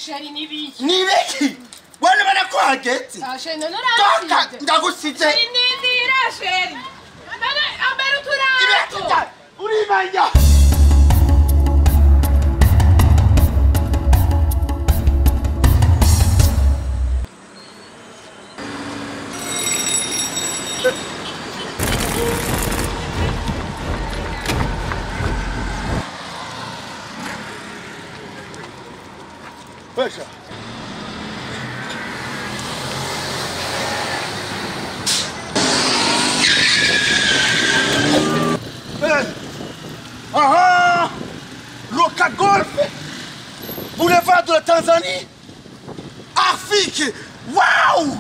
Chéri nibiki. Nibiki? Wani bana ko hageze. Ah chéri none urasize. Ndagusize. Chéri nindira chéri. None ambera uturato. Urimanya. Pesha. Aha! Loka Golf! Boulevard de la Tanzanie! Afrique! Waouh!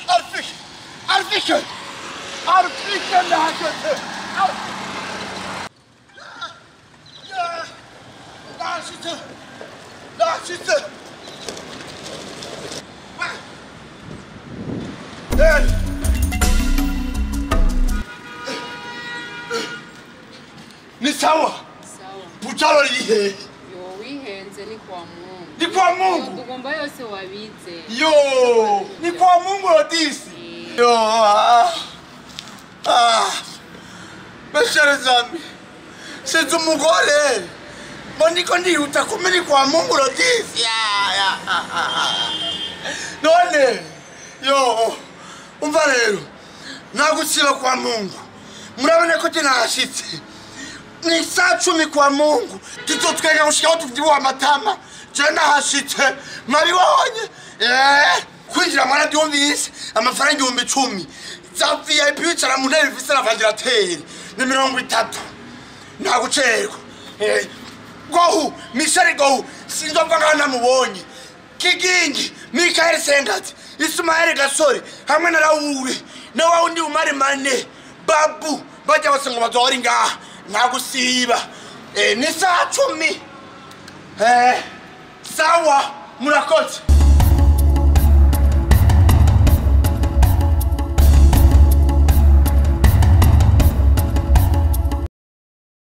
Afrique! Afrique! Afrique! Ndashitse! Ni sawa? Sawa. Bujalo lihe. Yo wihenze ni kwa Mungu. Ni kwa Mungu. Tugomba yose wabize. Yo, ni kwa Mungu rodisi. Yo. Ah. Mes chers amis, c'est umugore. Mbona ndihuta kumenya kwa Mungu rodisi. Ya. None. Yo. Umva rero. Nagusiba kwa Mungu. Murabona ko tinashitse. Ni saa 10 kwa Mungu. Tuzotwenga gushika tuvyibuha amatama. Je nahashitse. Mabibonye. Kwinjira mwana dyumvise amafaranga 10,000. Za VIP bicara mu ntebe ifise na ventilateur. Ni 30. Nta gucerwa. Gohu, Michel Gohu, sinzopfa ngaha namubonye. Kigingi, Michael Sengati, Ismael Gasore, hamwe na Raoul, na wa wundi Umar Mane, Babu, bajya bose ngo bazohora ngaha. Ntagusiba. Ni saa 10. Sawa, murakoze.